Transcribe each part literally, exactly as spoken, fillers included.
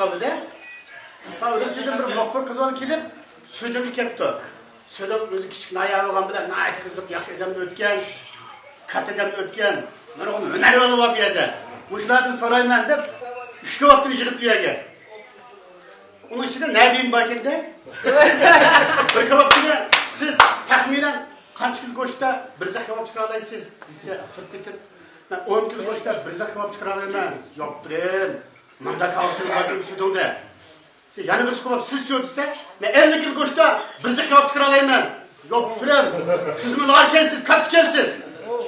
قالدى-دە. ھا، ئۈرۈمچىدىن بىر مۇخبىر قىز بالا كېلىپ، سۈيدۈڭگە كەپتۇ. سۈيدۈڭ ئۆزى كىچىك ناھىيە بولغان بىلەن ناھايىتى قىزىق، ياخشى ئادەمدىن ئۆتكەن، كاتتا ئادەمدىن ئۆتكەن، نۇرغۇن ھۈنەرۋەنلەر بار بۇ يەردە. مۇشۇلاردىن سورايمەن دەپ، ئۈچ كاۋاپتىن يىغىپ بۇ يەرگە. ئۇنىڭ ئىچىدە نەبىيىم بار ئىكەن-دە. بىر كاۋاپتىن سىز تەخمىنەن قانچە كىلو گۆشتە بىر زەخ كاۋاپ چىقىرالايسىز دېسە، تۇرۇپ كېتىپ، مەن ئون كىلو گۆشتە بىر زەخ كاۋاپ چىقىرالايمەن. ياپرىم، مۇنداق كاۋاپچىلىق بار سۈيدۈڭدە. سەن يەنە بىرسى قويۇپ، سىزچۇ دېسە، مەن ئەللىك كىلو گۆشتە بىر زەخ كاۋاپ چىقىرالايمەن. ياپرىم، سىزمۇ لار ئىكەنسىز، كاتتا ئىكەنسىز.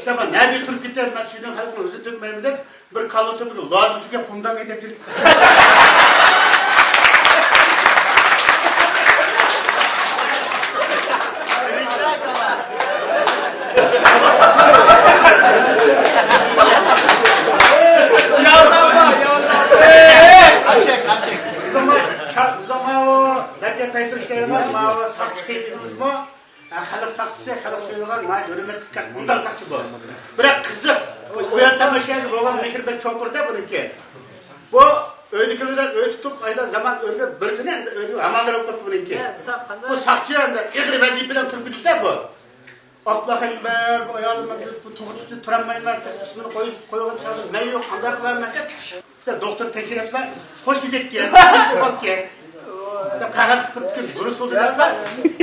سەن نەدە تۇرۇپ كېتىمەن، مەن سۈيدۈڭ خەلقىنىڭ ئۆزىنى تۆكمەيمەن دەپ، بىر كاللا تۆپىگە لازىم سۈرگەن قۇمدان ھەيدەپ كېتىپ. بۇ زامان، بۇ زامان ئۇ دەرگە تەسىر ئىشلەيدىغان، ماۋۇ ساقچى قىيىدىڭىزمۇ؟ ھە، خەلق ساقچىسى، خەلق سۆيىدىغان، ناھايىتى ھۆرمەتلىك كەس، مۇنداق ساقچى بۇ. بىراق قىزىق، ئۇ يەر تاماشاچى بولغان مېھرى بەك چوڭقۇر-دە بۇنىڭكى. بۇ ئۆيدىكىلەر ئۆي تۇتۇپ، ئايدا زامان ئۆرگەپ، بىر كۈنى ئەمدى ئۆيدە ھامالدار بولۇپ قاپتۇ بۇنىڭكى. بۇ ساقچى ئەمدى ئېغىر ۋەزىپە بىلەن تۇرۇپ كېتىپتۇ بۇ. ئاللاھۇ ئەكبەر، بۇ ئايالىم، بۇ تۇغۇت ئۈچۈن تۇرالمايمەن، ئىسمىنى قويۇپ قويغان چاغدا مەن يوق، قانداق قىلارمەن دەپ، سەن دوختۇر تەكشۈرۈپلا، خوش كېزەككەن، خوش بولغانكەن دەپ قەغەز قىلىپ، بۇرۇس بولدى دەپلا،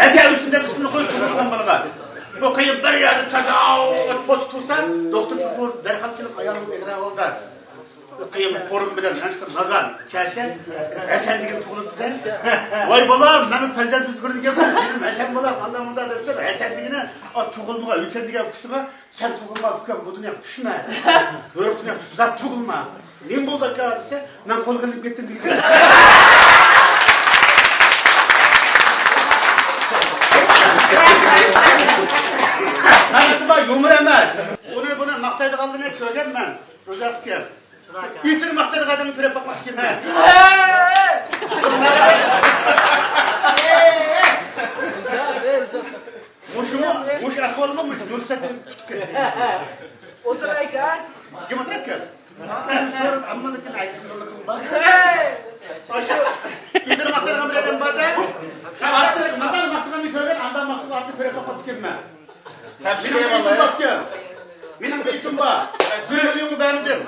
ھەسەن ئۈچۈن دەپ ئىسمىنى قويۇپ تۇغۇلغان بالىغا. بۇ قىيىن بىر يەردە چاجاۋ پوچتا تۇرسا، دوختۇر دەرھال كېلىپ، ئايالىم ئېغىر ئەھۋالدا. قىيىن قورۇم بىلەن مەشقۇ ناگان كەلسە، ھەسەن دېگەن تۇغۇلۇپتۇ-دە. ۋاي بالام، مەن پەرزەنتىمىز كۆرگەن گەپ، بىزنىڭ ھەسەن بالا، ئاندا مۇندا دېسە، ھەسەن دېگىنى، ئا، تۇغۇلمىغان ھۈسەن دېگەن ئۇكىسىغا، سەن تۇغۇلما ئۇكام، بۇ دۇنياغا چۈشمە. بۆرۈك دۇنياغا چۈشۈپ زادى تۇغۇلما. نېمە بولدى ئاكا دېسە، مەن قولغا ئېلىنىپ كەتتىم دېگەن. قارىسا يۇمۇر ئەمەس. ئۇنى بۇنى ماختايدىغانلىرىنى كۆرگەنمەن. روزا ئۇكام. ئىتىنى ماختايدىغان ئادەمنى كۆرۈپ باقماپتىكەنمەن. مۇشۇمۇ، مۇشۇ ئەھۋالمۇ مۇشۇ نۇرسەتنىڭ تۇتۇپ كەتتى. ئولتۇرايكا. جىم ئولتۇرايكا. سەن سورۇپ ئاممىلىكىنى ئەيتىسىلىكىڭ بار. ئاشۇ ئىتىنى ماختايدىغان بىر ئادەم بار-دە. ئارقىدىكى ماختىغاننى كۆرگەن، ئاندىن ماختىغان ئارقىدىن كۆرۈپ باقماپتىكەنمەن. مېنىڭ بىر ئىتىم بار. مېنىڭ بىر ئىتىم بار. بىر مىليونغا بەرمىدىم.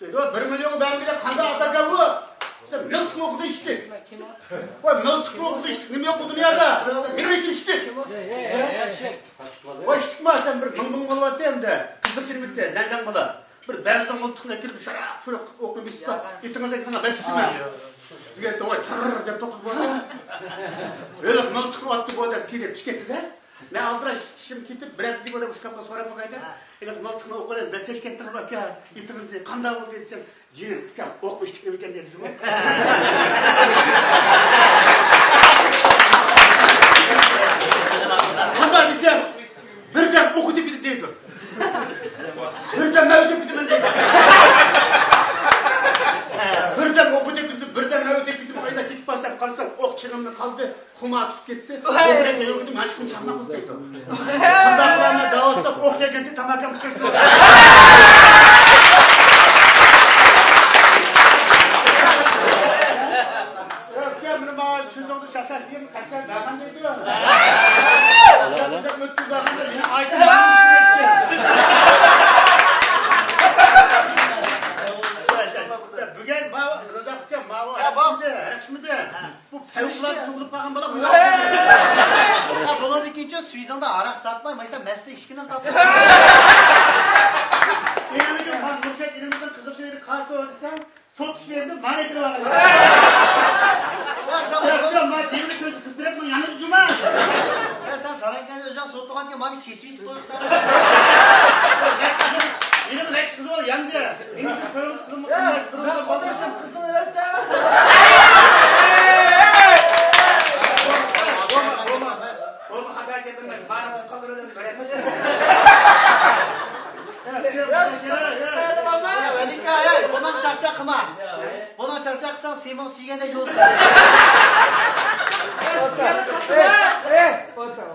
دەيدۇ، بىر مىليونغا بەرمىگەن قانداق ئاتاكەن بۇ؟ دېسە، مىلتىقنى ئوقىدى ئىشتىك. ۋاي، مىلتىقنى ئوقىدى ئىشتىك، نېمە يوق بۇ دۇنيادا؟ مېنىڭ ئىتىم ئىشتىك. ۋاي، ئىشتىكما، سەن بىر مىڭ مىڭ بولۇۋاتتى ئەمدى. قىزىق شىرمىتى، دەڭدەڭ بالا. بىر بەزىدىن مىلتىقنى ئەكىرىپ، شاراق، شۇرۇق ئوقنى بېسىپ، ئىتىڭىز ئەكىدىڭە بەش يۈز مىڭ. بۇ يەردە ۋاي، تىرر دەپ توختىتىپ بولدى. ھېلىقى مىلتىقنى ئاتتى بۇ دەپ كېلىپ چىقىپتۇ-دە. مەن ئالدىراش ئىشىم كېتىپ، بىرەر دېگۈ دەپ ئۇشكاپلا سوراپ باقاي دەپ، ھېلىقى مىلتىقنى ئوقۇپ بەسلەشكەنتىڭىز ئاكا، ئىتىڭىزنى قانداق بولدى دېسەم، جېنىم ئۇكام، ئوق ئىشتىك نېمىكەن دېدى جۇمۇ. قانداق دېسەم، بىردەم ئوقۇ تېپىدۇ دەيدۇ. بىردەم مەن ئۆتۈپ كېتىمەن دەيدۇ. بىردەم ئوقۇ تېپىدۇ، بىردەم مەن ئۆتۈپ كېتىمەن، ئايدا كېتىپ بارسام قارىسام ئوق چىنىمنى قالدى. خۇما تۇتۇپ كەتتى. ئوكرەكنى يۆگىدىم، ھەچقىنى چاقماق بولۇپ كەتتى. قانداق قىلارمەن دەۋاتسام، ئوق كەلگەنتى تاماكام تۇتۇشتى. ئۆپكە بىر ماڭا سۈزۈڭدە شاشاش دېگەن قەستەن داخان دەيدۇ. ئۆتتۈر داخان دەپ يەنە ئايتىم. بۈگۈن ماۋۇ روزا ئۇكام ماۋۇ ھەرىشمىدى، ھەرىشمىدى. بۇ پەۋقۇلئاددە تۇغۇلۇپ قالغان بالا بۇ. ھە، بۇنىڭدىن كېيىنچۇ سۈيدۈڭدە ھاراق تارتماي، مانا شۇنداق مەستە ئىچكىنىنى تارتىدۇ. ئىنىمىزنىڭ، مانا نۇرشات ئىنىمىزنىڭ قىزىق شېئىرى قالسا دېسەم، سوت ئىشلىرىمدىن مانا كىرىۋالغان. ۋە سەن يا، مانا جىمىنى كۆزى قىزدۇرۇپ، مانا ياندۇرۇپ جۇما. ۋە سەن ساراڭكەننى ئۆزۈڭ سوتلىغانكەن، مانا كېسىۋېتىپ قويۇپسەن. ئىنىم لەكچە قىزى بول، ياندى. ئىنىم شۇ تويغۇز قىزىمنى قىلماس، بىر ئوغۇل بالدۇرسام قىزنى ئۆلسەم. بولما، بولما، بولما، خاتا گەپلەرنى مانا تۇتقانلىرىدىن بەرەمىز. يا ۋەلىكا، ھەي، بۇنىڭ چاقچاق قىلما. بۇنىڭ چاقچاق قىلساڭ، سېمىڭ سۈيگەندەك يولىسى. ئولتۇر.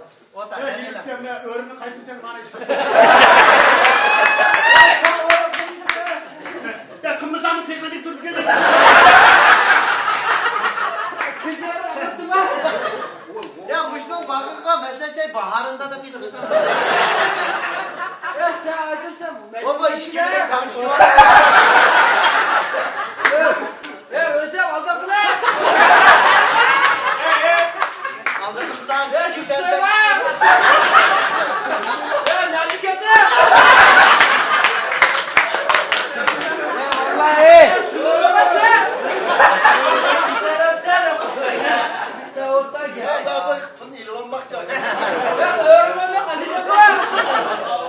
ئۆرۈمنى قايتىپ تەڭ مانا ئىشلەپ. يا، قىلمىساممۇ تېخى دەپ تۇرۇپ كەلدى. ئەي، ئۆلسەم ئالدىغىلى! ئالدىغىلى! ئەي، شۇ سۆيگەن! ئەي، نەدە كەتتى؟ ئەي، ئاللا، ئەي! سەن ئوتتا گەپ. يا، دا بۇ پۇلنى ئېلىۋالماقچى. يا، ئۆرۈملۈك ئەزىز ئاكا.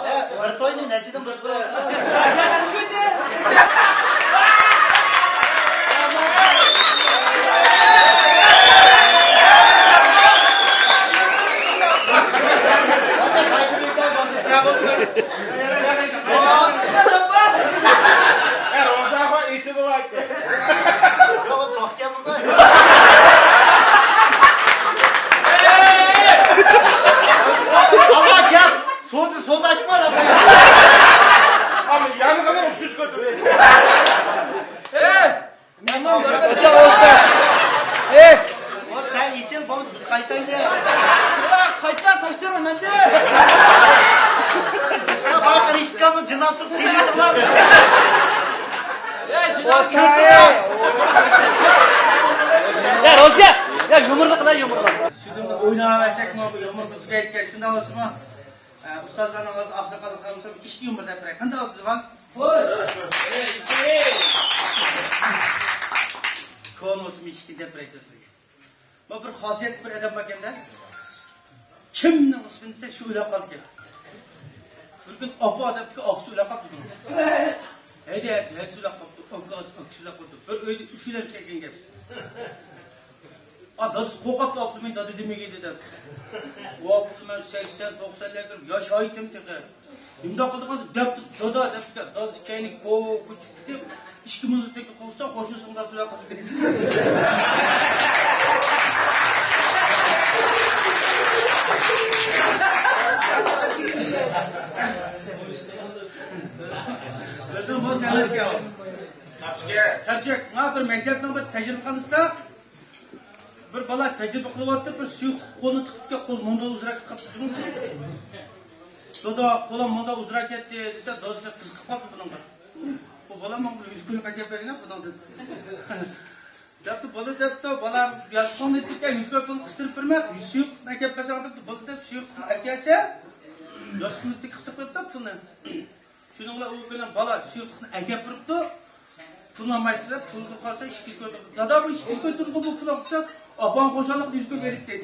يا، بىر توينى نەچچىدىن بىر بىر ئاتسا. يا، روزا ئاپا ئېسىگە باركەن. يا، ئۇ ساقكەنمىكىن؟ ئاپا، گەپ سودا، سودا ئاچما، ئاپا. ئاپا، يانغىنى ئۇشۇش كۆتۈرۈۋېتىڭ. ئەي! مېھمان، ئۆتە، ئۆتە. ئەي! سەن ئېچىل، بولمىسا بىز قايتايلى. قايتساڭ تاشلىرىڭ مەندە. يا، بايىقى رېشىتكاننىڭ جىناسىغا سېلىۋېتىڭلار. يا، جىناس. يا، روزىيە، يا، يۇمۇرلۇق قىلاي، يۇمۇرلۇق. شۇنىڭدا ئويناۋەرسەكمۇ، بۇ يۇمۇر بىزگە يەتكەن، شۇنداق بولسىمۇ؟ ئە، ئۇستازلارنىڭ ئالدىدا ئاقساقاللىق قىلمىسام، ئىككى يۇمۇر دەپ بېرەي. قانداق بولىدىغان؟ كونا بولسىمۇ ئىككى دەپ بېرەي سىزگە. بۇ بىر خاسىيەتلىك بىر ئادەم باركەن-دە. كىمنىڭ ئىسمىنى دېسە، شۇ ئۆلۈپ قالىدىكەن. بىر كۈنى ئاپا دەپتىكەن، ئاپىسى ئۆلۈپ قاپتۇ. ھەيدە، ھەيدە، ئۆلۈپ قاپتۇ. ئاكىسى ئۆلۈپ قاپتۇ. بىر ئۆيدە ئۈچ ئادەم كەلگەن گەپ. ئا، دادىسى قورقۇپتۇ، ئابدۇمەن دادا دېمىگەيدى دەپ. ئۇ ئابدۇمەن سەكسەن، توقسانلارغا كىرىپ ياشايتتىم تېخى. نېمانداق قىلىدىغان دەپتۇ، دادا دەپتىكەن. دادىسى كەينى كوكۇچ كېتىپ، ئىككى مىنۇت تەكلىپ قىلسا، قوشنىسىنىڭ دادىسى ئۆلۈپ قالدى. ئۆزىنىڭ بۇ سەۋەبكە. تەپچىك. مانا بىر مەكتەپنىڭ بىر تەجرىبىخانىسىدا بىر بالا تەجرىبە قىلىۋاتىدۇ، بىر سۇيۇقلۇق قولىنى تىقىپتىكەن، قول مۇنداق ئۇزىراق كېتىپ قاپتۇ. دادا، قولۇم مۇنداق ئۇزىراق كەتتى دېسە، دادىسى قىزىقىپ قاپتۇ بۇنىڭغا. بۇ بالام ماڭا بىر يۈز كويلۇق ئەكەپ بەرگىنە بۇنىڭدىن. دەپتۇ، بولدى دەپتۇ، بالام ياستۇقۇڭنى ئېيتىپتىكەن، يۈز كوي پۇل قىستۇرۇپ بېرىمەن، سۇيۇقلۇقنى ئەكەپ بەرسەڭ دەپتۇ، بولدى دەپ سۇيۇقلۇقنى ئەكەلسە، ياستۇقنى قىستۇرۇپ بېرىپتۇ پۇلنى. شۇنىڭ بىلەن ئۇ بىلەن بالا سۇيۇقلۇقنى ئەكەپ بېرىپتۇ. پۇلنى ئالمايتتى دەپ، پۇلغا قارىسا ئىككى يۈز كوي تۇرۇپتۇ. دادا، بۇ ئىككى يۈز كوي تۇرغۇ بۇ پۇل دېسە، ئاپام خۇشاللىقتا يۈز كوي بېرىپتۇ.